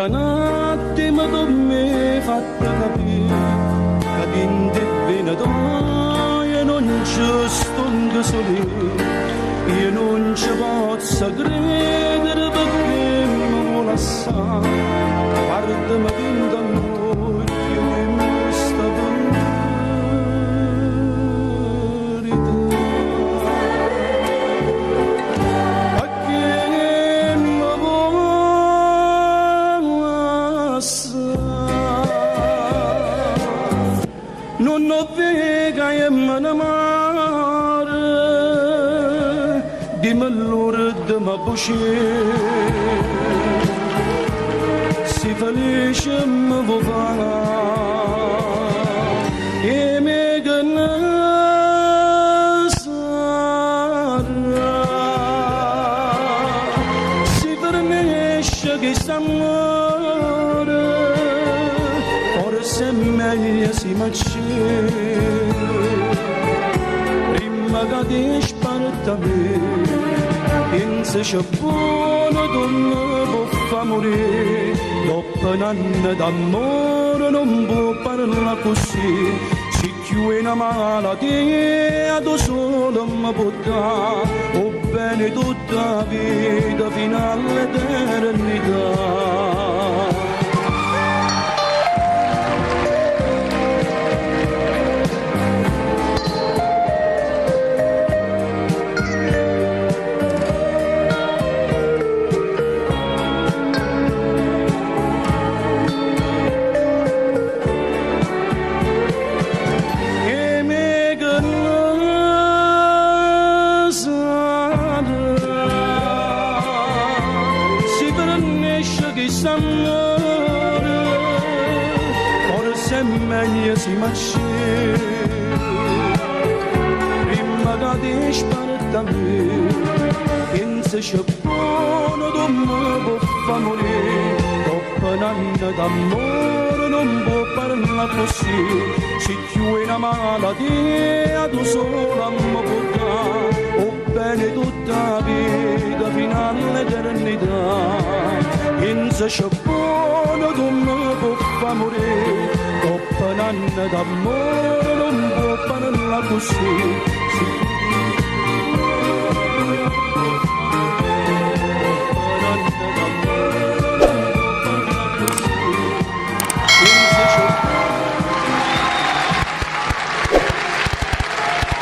Dint' 'a n'attimo tu m'hê fatto capì ca dint' 'e vene toje nun ce stongo sul'io. Io nun ce pozzo credere pecché me vuò lassà. Guardame dint' 'a ll'uocchie dimme 'sta verità. Pecché me vuò lassà? Nun 'o vide ca io me ne moro? Dimme l'urdema bucia. Si felice me vuò fà 'E me che ne sarrà Si fernesce chist'ammore Forse è meglio si m'accir Primma ca te sparte 'a me Piensace buono tu me può fa murì Doppo n'anno d'ammore nun può parlà accussì Si cchiù 'e na malatia tu solo me può dà 'O bene tutta 'a vita fino all'eternità. E me che ne sarrà Si fernesce chist'ammore Forse è meglio si m'accir Primma ca te sparte 'a me Piensace buono tu me può fa murì Doppo n'anno d'ammore nun può parlà accussì Si cchiù 'e na malatia tu sola me può dà 'O bene tutta 'a vita fino all'eternità Piensace buono tu me può fa murì Doppo n'anno d'ammore nun può parlà accussì.